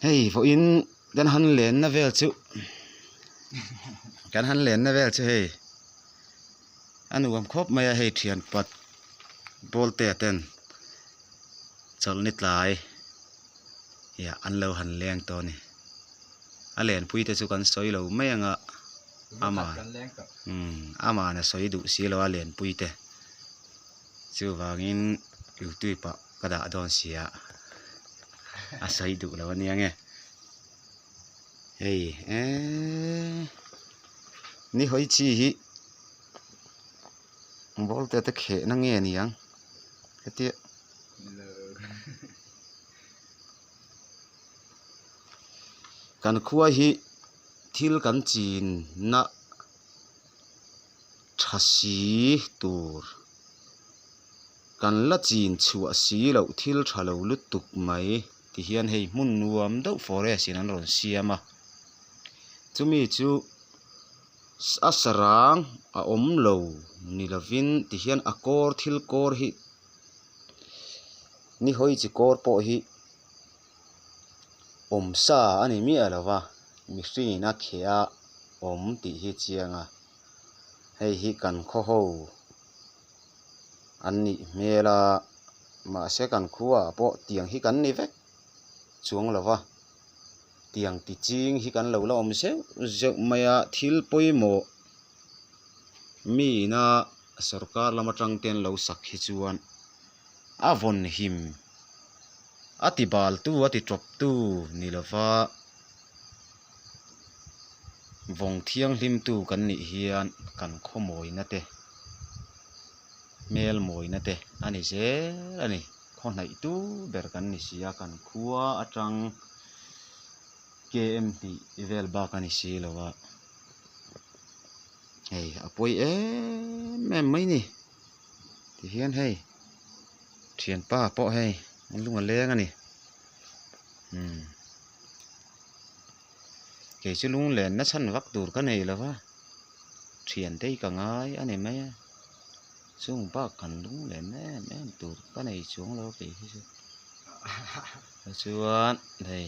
Hei vawiin kan han lenna vel chu kan han lenna vel chu hei a nuam khawp mai a hei thian pat bawlte ten chawlhni tlai iah an lo han leng tawh a ni a lenpui te chu kan sawi lo mai ang a ama umm aman a sawi duh si lo a lenpui te chuvangin youtube ah ka dah dawn sia a sawi duh lo ania nge hei eeee ni hawi chi hi bawlte te khehna nge niang hetia kan khua hi thil kan chinna tha si tur. Kan la chin chhuah si loh thil tha lo lutuk mai ti hian hei hmun nuam deuh forest in an rawn siam a, chumi chu a sarang a awm lo ni lovin ti hian a kawr thil kawr hi ni hawi chi kawr pawh hi awm sa a ni miah lo va mihring in a kheh a awm tih hi a chiang a hei hi kan khaw ho. An nih hmel a mahse kan khuaah pawh tiang hi kan ni vek chuang lo va tiang ti ching hi kan lo la awm zeuh zeuh mai a thil pawimawh mi ina sorkar lam atang te an lo sak hi chuan a vawn him a ti bal tu a ti tawp tu ni lo va vawng thianghlim tu kan nih hian kan khawmawina te. Hmel mawina te a ni zel a ni. Khaw hnaih tu ber kan ni si a, kan khua atang KM hnih vel bak a ni si lo a. Hei a pawi em em mai ni. Tihian hei thianpa pawh hei a lung a leng a ni. Umm kei chu lunglenna chhan vak tur ka nei lo va. Thian te hi ka ngai a ni mai a chung bak kan lung lem em em tur ka nei chuang lo kei hi chu tichuan hei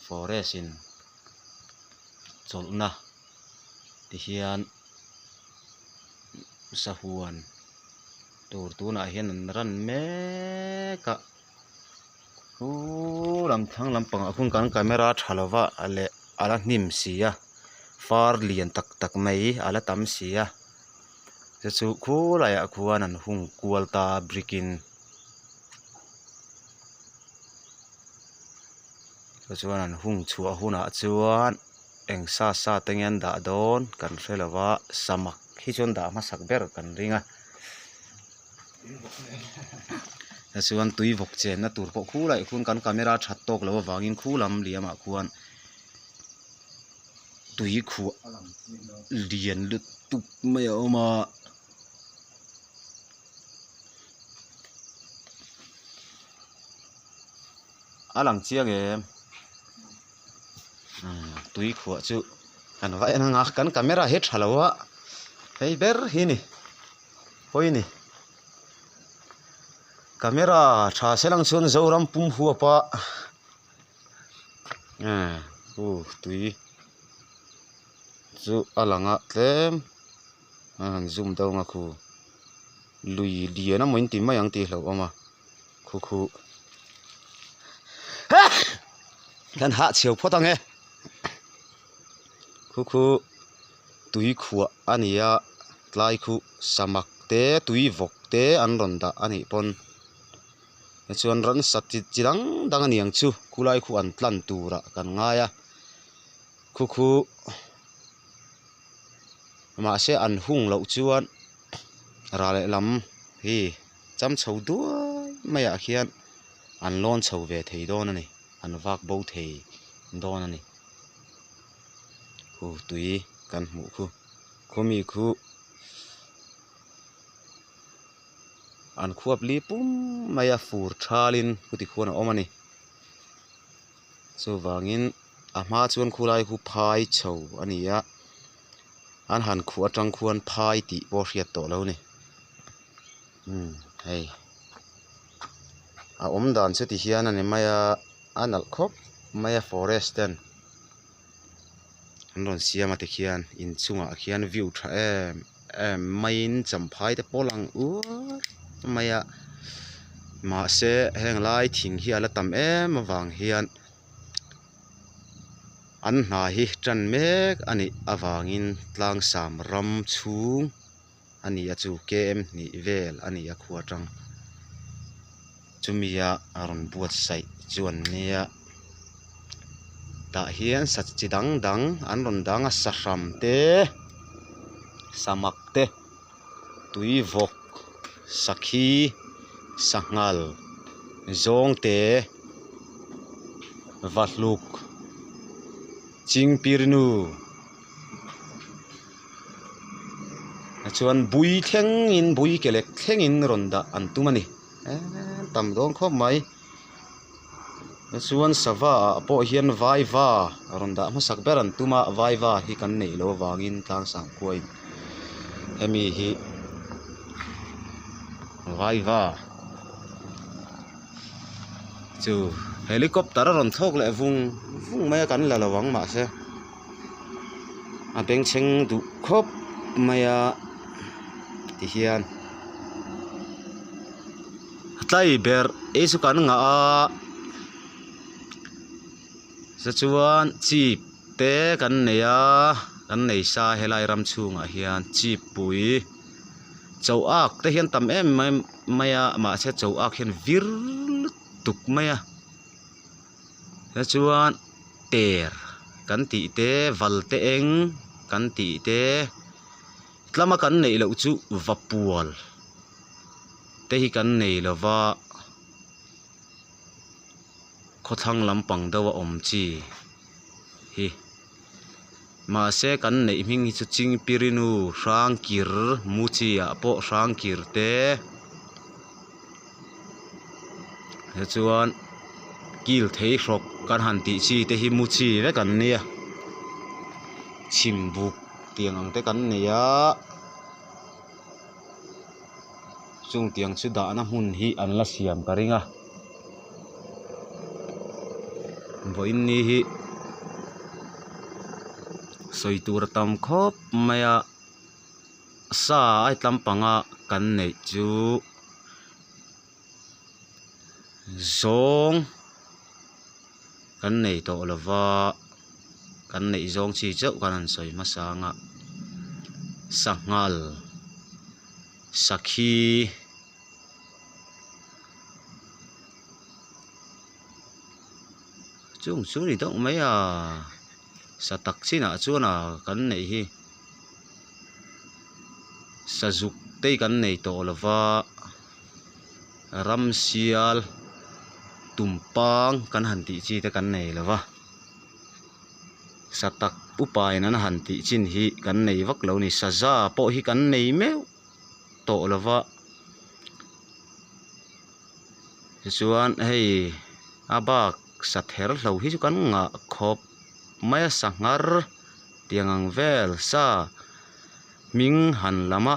forest in chawlhna ti hian sahuan tur tunah hian an ran mek a. Hu lam thlang lampangah khuan kan camera tha lova leh a la hnim si a far lian tak tak mai a la tam si a chu chu khulaiah khuan an hung kual ta brick in chu chuan an hung chhuah hunah chuan eng sa sa te nge an dah dawn kan hre lo va samak hi chuan dah hmasak ber kan ring a. Tichuan tui vawk chenna tur pawh khulaiah khuan kan camera that tawk loh avangin khu lam liamah khuan tui khuah lian lutuk mai a awm a. A lang chiang em tui khuah chu kan va en ang a kan camera hi tha lo a hei ber hi a ni. Pawi ni. Camera tha se lang chuan Zoram pum huap a uh uh tui chu a lang a tlem a han zoom deuh ang a khu lui lian emaw in ti mai ang tih a hlauhawm a khu khu kan hah chhiau phawt ang e khu khu. Tui khuah a ni a tlai khu samak te tui vawk te an rawn dah a nih pawn tichuan ransa chi chi dang dang a ni ang chu khulai khu an tlan turah kan ngai a khu khu mahse an hung loh chuan ral lehlam hi cham chho duai maiah khian an lawn chho ve thei dawn a ni an vak bo thei dawn a ni. Khu tui kan hmuh khu khawmi khu an khuap li pum mai a fur thalin chuti khuan a awm a ni chuvangin a hma chuan khulai khu phai chho a ni a an han khuh atang khuan phai tih pawh a hriat tawh lo a ni umm hei a awm dan chu ti hian a ni mai a. A nalh khawp mai a forest ten an rawn siam a tikhian inchungah khian view tha em em maiin champhai te pawh a lang uar mai a mahse heng lai thing hi a la tam em avang hian an hna hi tan mek a nih avangin tlangsam ram chhung a ni a chu km hnih vel a ni a khua tang chumi a rawn buatsaih chu an nia tah hian sa chi dang dang an rawn dang a sahram te samak te tuivawk sakhi sanghal zawngte vahluk chingpirnu. Chuan bui thlengin bui ke lek thlengin rawn dah an tum a ni eee tam dawn khawp mai chuan sava ah pawh hian vaiva rawn dah hmasak ber an tum a vaiva hi kan neih loh avangin tlangsang khuain hemi hi vaiva chu helicopter a rawn thlawk leh vung vung mai a kan la lo ang mahse. A bengchheng duh khawp mai a tihian a tlai ber ei chu kan ngah a tichuan chip te kan nei a kan nei sa helai ram chhungah hian chip pui chaw ak te hian tam em mai a mahse chaw ak hian vir lutuk mai a. Tichuan ter kan tih te val te eng kan tih te tlama kan neih loh chu vapual te hi kan nei lo va khawthlang lampang deuh a awm chi hi mahse kan neih hming hi chu chingpirinu hrangkir muchi ah pawh hrangkir te. Tichuan kil thei hrawk kan han tih chi te hi mu chi vek an nia chhim buk tiang ang te kan nei a chung tiang chu dahna hmun hi an la siam ka ring a vawiin ni hi sawi tur a tam khawp mai a. Sa ai tlam panga kan neih chu zawng kan nei tawh lo va kan neih zawng chi chauh kan han sawi hmasa ang a sanghal sakhi chung chu ni deuh mai a. Sa tak chinah chuan a kan neih hi sazuk te hi kan nei tawh lo va ramsial tumpang kan han tih chi te kan nei lo va sa tak upa in an han tih chin hi kan nei vak lo a ni saza pawh hi kan nei meuh tawh lo va tichuan hei a bak. Sa ther hlo hi chu kan ngah khawp mai a sanghar tiang ang vel sa hming han lama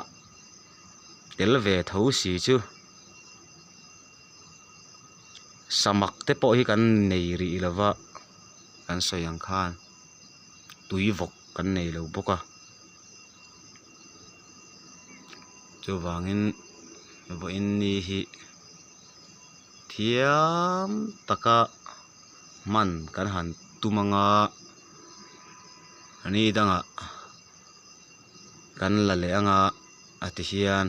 tel ve tho si chu samak te pawh hi kan nei rih lo va kan sawi ang khan tui vawk kan nei lo bawk a chuvangin vawiin ni hi. Thiam taka hman kan han tum anga ni dangah kan la leh anga a ti hian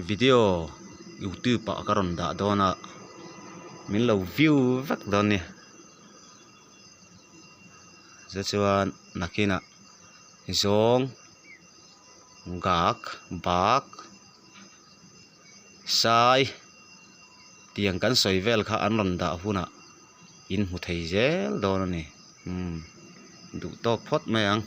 video youtube ah ka rawn dah dawn a min lo view vek dawn a ni chu chuan nakinah. Zawng gak bak sai tiang kan sawi vel kha an rawn dah hunah in hmu thei zel dawn a ni umm duh tawk phawt mai ang.